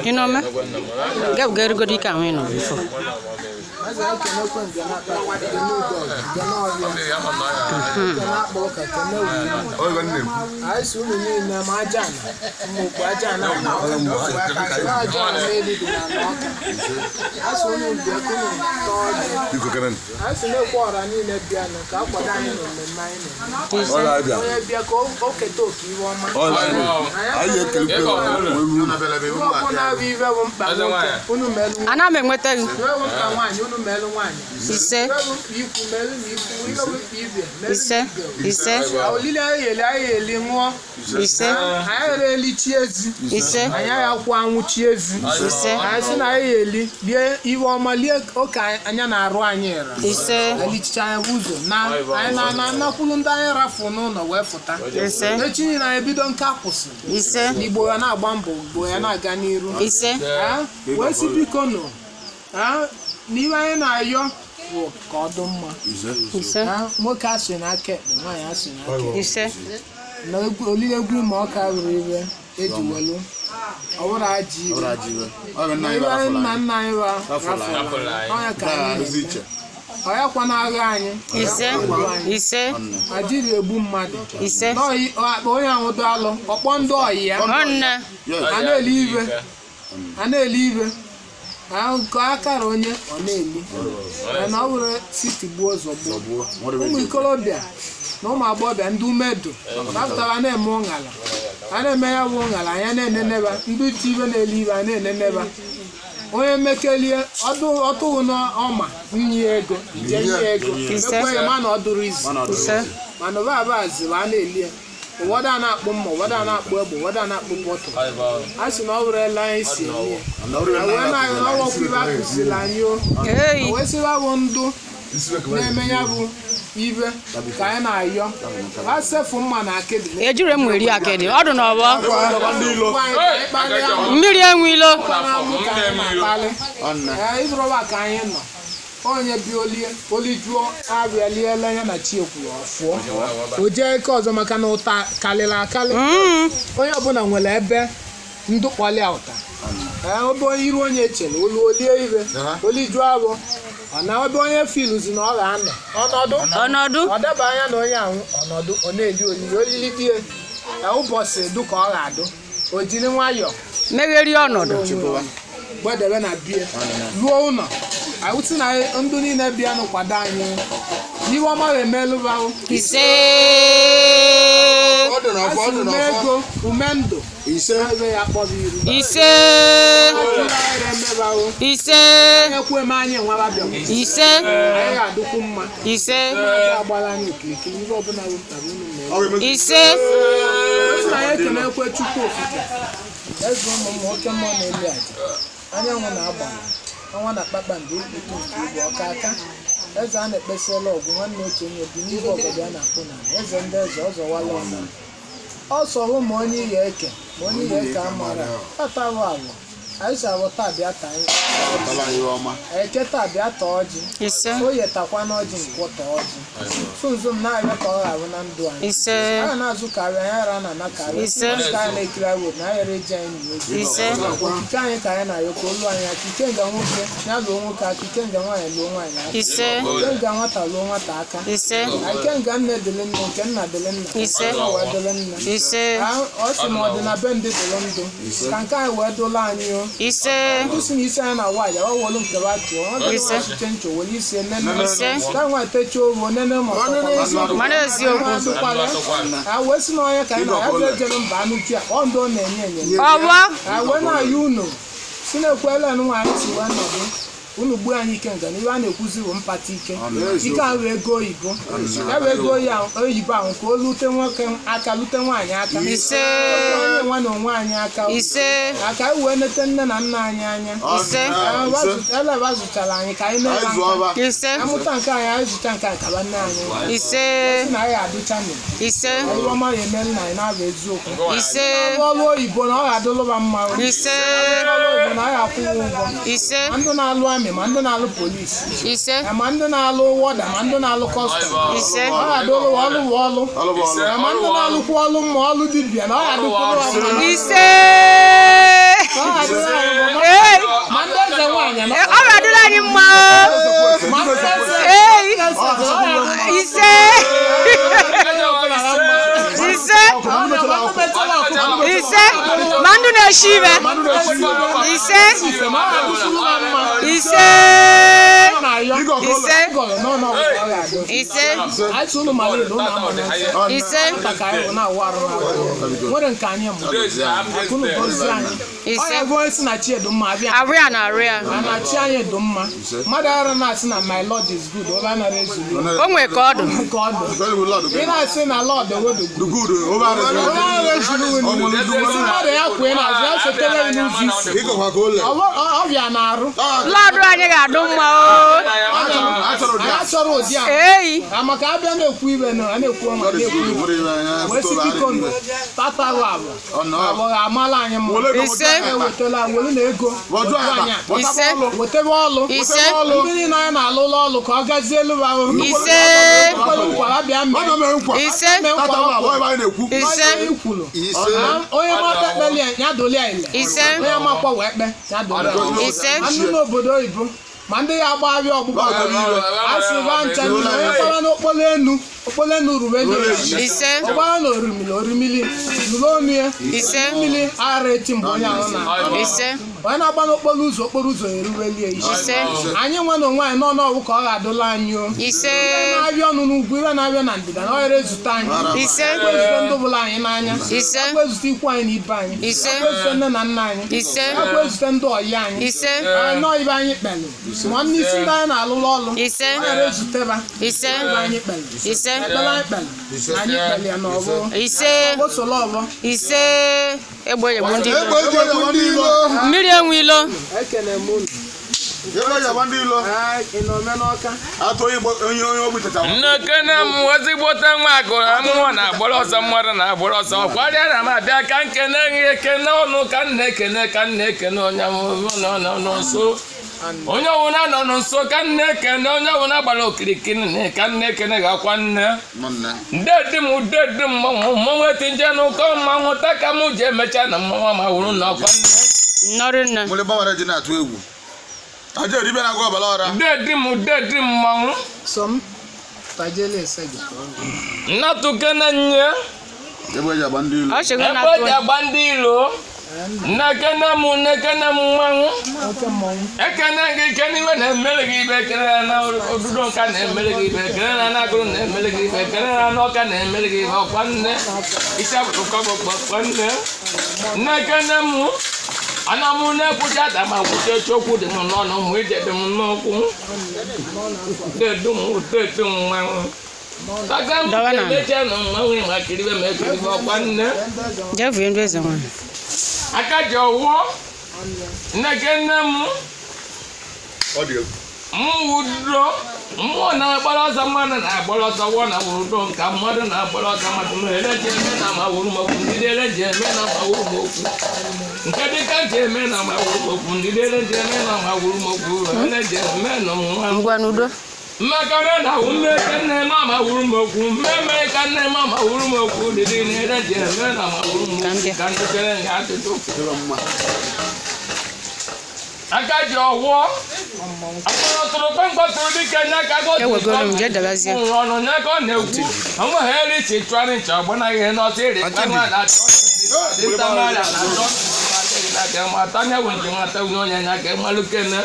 You know me? Get very good you can win before. Ise. Ise. Ise. Ise. Ise. Ise. Ise. Ise. Ise. Ise. N'iwe anyị na-ayọ bụ ka ọ dị mma. Nwoke asị n'aka ekpe, nwaanyị asị n'aka ekpe. Ise. Na olile egwu ma ọka ruru iwe eji welu. Ọ bụrụ ajị iwe. Iwe nna nna anyị rafụrụ anyị. Ka anyị na-eme. Ọ ya kwa na-agha anyị. Ise. Ise. Ajịrị egbu mmadụ. Ise. Akpa onye anwụdo alụ, ọkpọ ndị ọyị ya. A na-eli iwe. A na-eli iwe. Nke akara onye ọ na-eli mana ọ bụrụ siti gbuo zọgbuo. Ụmụ ikorobịa na ụmụ agbọghọbịa ndị umedu bapụtara na-eme ụṅara a na-eme ya bụ ụṅara anya na-eneneba ndị ti ibe na-eli ibe a na-eneneba onye mekelie ọtụghụ n'ọma nye ego nje nye ego mekwe ya mana ọ dụrụ izu mana ụbaba ziri a na-eli ya. Ụfọdụ a na-akpụ mma, ụfọdụ a na-akpụ egbe, ụfọdụ a na-akpụ bọtụl. A sị na ọ bụrụ ele anyị si eme ya. Wee na-ayọ n'ọwọkwa ibe akụziri anyị o. Wee sịwa bụ ndụ na-eme ya bụ ibe ka anyị na-ayọ. Ha sefu mma na akịdị. Ejire m eri akịdị, ọ dị n'ọgbọ. Mmiri enwe ilo. Ịbụrụwa ka anyị nọ. Onye bi olie olijuo abịa liela ya na chi ekwuru ọfụọ o jee eke ọzọ maka na ụta karịrị akarị. Onye ọbụla nwere ebe ndụ kpọlịa ụta ebe onye iru onye echere olu olie ibe olijuo abụ ọ na ebe onye filuzi na ọ ga-anọ ọnọdụ ọnọdụ ọ daba anya na onye ahụ ọnọdụ ọ na-eli olili olili die ụbọchị dụka ọ ga-adụ o jiri nwayọọ megheri ọnọdụ gbedebe na bie ruo ụlọ awụsị na ndụ niile bịanụ kwado anyị n'ihe ọma ga-emelụbahụ. Ise. Ume ego ume ndụ ebe ya kpọrọ iru. Ise. Ise. Ekwu eme anyị nwaba bịa. Ise. Anyị ga-adịkwu mma. Ise. Agbara anyị okirikiri ihe ọbụla bụ mkpa unu mere. Ise. Sị na anyị ekenekwe Chukwu okike eze ụmụ m nwoke mmụọ na-eli aja anyanwụ na-agba ọnwa na kpakpando ikputu nke igwe ọka aka eze a na-ekpesịla ọgụ nwanne otu onye bi n'ihe obodo a na-akpụ na eze ndị eze ọzọwala ọna ọ sọrọ ma onye ihe eke ma onye ihe eke amara tatarụ alụ anyị si arụ taa bịa taa eke taa bịa taa ọjị oye takwa n'ọjị nkwọ taa ọjị sunzum na-arịọ ka ọ gharụ na ndụ anyị a na-azụ karịa anyị ara na-ana karịa ka anyị na-ekiri anyị na ayara eji anyị na oge okike anyị ka anyị na-ayọ ka olu anyị aka ike nga nwoke ya lụọ nwoke aka ike nga nwaanyị lụọ nwaanyị aka ike nga nwata lụọ nwata aka ike nga nne dịrị nne nke nna dịrị nna nna wee dịrị nna ọ sị ma ọ dị na be ndị dịrị ndụ ka nke anyị wee dụla anyị o Ise. Isi na isi anyị na-awa aja ọ wolu nke ba chụọ ọ dị echiche nchọ were isi nene ka nwa techa ovu nene ma mana eziokwu a wee si na onye ka anyị na ya ejere mba anụ chi a ọ ndụ ọ na-enye enye ọwa a wee na-ayọ unu si na-ekwele nwa anyị si wee nọdụ unu gbuo anyị ike nga n'ihe a na-ekwuzi bụ mpata ike ike ahụ ego oyibo ya bụ ego oyibo ahụ ka o lute nwoke aka lute nwaanyị aka ise onye nwa na onwe anyị aka ise aka anyị wee nete nne na nna anyị anya ise eleba zụchara anyị ka anyị na-ebe ise amụta nke anyị anyị zụcha nke akaba nne anyị ise na anyị adụcha nne ise ọrụ ọma ya eme nna anyị na-abụ eziokwu ise ọrụ oyibo na ọ ga-adụlụba mma ise ọrụ oyibo na ọ ga-akwụ ụgwọ ise ndụ na-alụ amị ma ndị na-alụ polisi Ise. Ma ndị na-alụ wọda ma ndị na-alụ kọstọm Ise. Ọ ga-adụrụ ọlụ wụ ọlụ ma ndị na-alụkwa ọlụ ma ọlụ dibịa na ọ ga-adụkwuru ọlụ. Ise. Ọ ga-adụrụ anyị mma. Ee. Ma ndị eze nwaanyị na Ọ ga-adụrụ anyị mma o. Ma ndị eze Ee. eze Ise. Ise. Ise. Ma ndị na-eshi ibe. Ise. Ise. Ise. Ise. Ise. Nwere nke anyị mụ akụnụ gozie anyị. Ise. Ọ ya bụ onye si na chi edu mma abịa. Arụ ya na arụ ya. Na chi anyị dị mma. Mmadụ ara na-asị na my lord is good, ọ anaghị ezuru O nwee ka ọ dụ. nke ọ dị. Ị na-asị na lord wedo good, ọ anaghị ezuru unu. Isi mmadụ ya kwee n'azụ ya sotere ya n'ụzọ isi. Ọ bịa na-arụ. Lọdụ anyị ga-adụ mma o. Anyị achọrọ ụdị a. Ei. Maka abịa na-ekwu ibe na a na-ekwu ọma na-ekwu ibe. Wee sị biko nụ, tata labụ agbọghọ amala anyị mma. Ise. Ewetala welu na ego wetụ anyị akpa. Ise. Wetebe ọlụ. Ise. Ndị niile anyị na-alụ ụlọ ọlụ ka ọ gazie elu ahụ. Ise. Kwelu nkwa ha bịa mee. Ise. Mee nkwa ha kwuru. Ise. Onye kwuru. Onye mata ekpeli ya, ya dolie ile. Ise. Onye makwa wee kpe, ya dolie ile. Ise. Ma ndị n'obodo oyibo ma ndị ya agba abịa ọgbụgba a sị ba ncha niile, onye gbara n'okporo enu okporo enu ruru elu ya. Ise. Ọ gbara na orimili orimili nụrụ onu ya. Ise. Mmiri aghara eti mgbe onye ahụ na Ise. onye na-agba n'okporo ụzọ okporo ụzọ eruwelie isi. Ise. Anyị nwe na onwe anyị nọ n'ọwụ ka ọ ga-adụla anyị o. Ise. Ihe na-abịa ọnụ n'ugwu, ihe na-abịa na ndịda na ọ ghara ezute anyị. Ise. Ekwe ezute ndị bụla anyị n'anya. Ise. Ekwe ezute ikwu anyị na ibe anyị. Ise. Ekwe ezute nne na nna anyị. Ise. Ekwe ezute ndị ọyị anyị. Ise. Anyị nọọ ibe anyị kpelụ ma ndị isi ndị anyị na-alụlụ ọlụ. Ise. Ọ ghara ezuteba Ise. ibe anyị kpelụ. Ise. Ekpere anyị kpelụ anyị kpelụ ya n'ọbụ. Ise. Osola ọbọ. Ise. Egbe egbu ndị ilo. Mmiri enwe ilo. Ekene m unu. Ị nọ ome n'ọka. Nnekene m ezigbote nwa agụrụ amụọ na-agbara ọsọ mmadụ na-agbara ọsọ ọkwarịa na m abịa ka nkene gị ekene ọnụ ka nna ekene ka nna ekene onye nọ nso onye ọwụna nọ nso ka nna ekene onye ọwụna gbara okirikiri nne ka nna ekene ga-akwa nne ndedi m ndedi m mmanwụ mmanwụ etinje n'ụkọ mmanwụ taka m ji emecha na mmanwụ ma wuru na ọkwa nne Nnọrọ nne. ndedi m ndedi m mmanwụ Sọ m tajele ese gị. nnatụkene nye Ọ chịgo na ebe eji agba ndị ilo nnekene m nnekene m mmanwụ Oke mmọnwụ. ekene gị kene iwe na-emere gị ibe ekene na odudo nka na-emere gị ibe ekene na anagụrụ na-emere gị ibe ekene na anọka na-emere gị ibe ọkwa nne isi abụkọ bụ ọkwa nne nnekene m ana m na-ekwucha ada ma kwuche chokwu dị m n'ọnụ mụ ije dị m n'ụkwụ dedu m dedu m mmanwụ taka m Dọwa na. emecha na mmanwụ ma kiribe ma ekiribe ọkwa nne Jee vue ndị eze nwaanyị. aka ji ọwụọ nnekene m mwudo mmụọ na-agbara ọsọ mmadụ na-agbara ọsọ wụọ na wurudo nka mmadụ na-agbara ọsọ mmadụ ma eleji eme na ma wuru m okwu ndị eleji eme na ma wuru m okwu nke dịka ji eme na ma wuru m okwu ndị eleji eme na ma wuru m okwu eleji eme na nwa Ngwa n'udo. mmekọrọ na mmeke nne m ama wuru m okwu mmemme ka nne m ama wuru m okwu dịdị na eleji eme na ma wuru m Ka m okwu bịa. ka ndị kere nga atụtụ aka ji ọwụọ akpọrọ kpamkpatụrụ dịka nya ka Ewegoro m jee debezie. nwụrụ ọnụ nya ka ọ na-ekwu onwe ha eri chi chụarị ncha ọgbanaghị n'ọsọ iri kpanwa na-achọ dịtamara na-achọ matanya wụ nje nwata nwunye onye nya ka malukene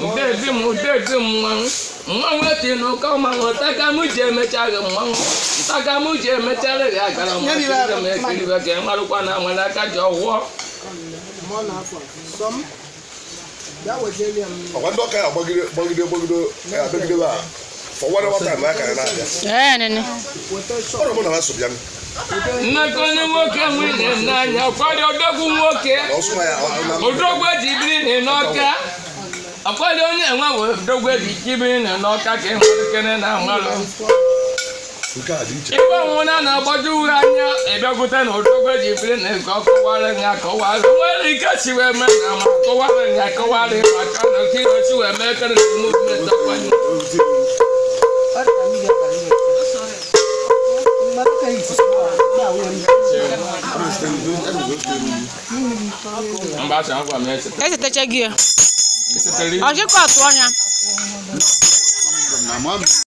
ndebi m ndebi m mmanwụ mmanwụ eti n'ụkọ mmanwụ taka mụ ji emecha gị mmanwụ taka mụ ji emechara gị agara m m ekiribe ka marụkwa na nwere aka ji ọwụọ Mmụọ na-afọ. Sọ m bịa wejeli ya mmiri. Ọkwa ndị ọka ya gbagide gbagide gbagide abịagide a for whatever time aka ya na-abịa. Ee nene. Weta shọ. Ọrụ mụ na ha so bịa nnekọ onye nwoke nwunye n'anya kwari odogwu nwoke na ọsụ ya na odogwu eji biri n'ọka akwari onye enwe wee odogwu eji biri n'ọka ka enwere kene na amalụ Nke a dị iche. Ibe ọnwụna na-agbaju ughe anya ịbịakwute na odogwu eji biri na nke ọkọwara ya akọwara nwere ike si wee mee na ma akọwara ya akọwara maka na oke ihe si wee mee kere na muvment ọkwanye. Mba, achọ ngwa m esete. Esetacha gị ya. Esetere. Ọchịkọ atụ ọnya. Na ma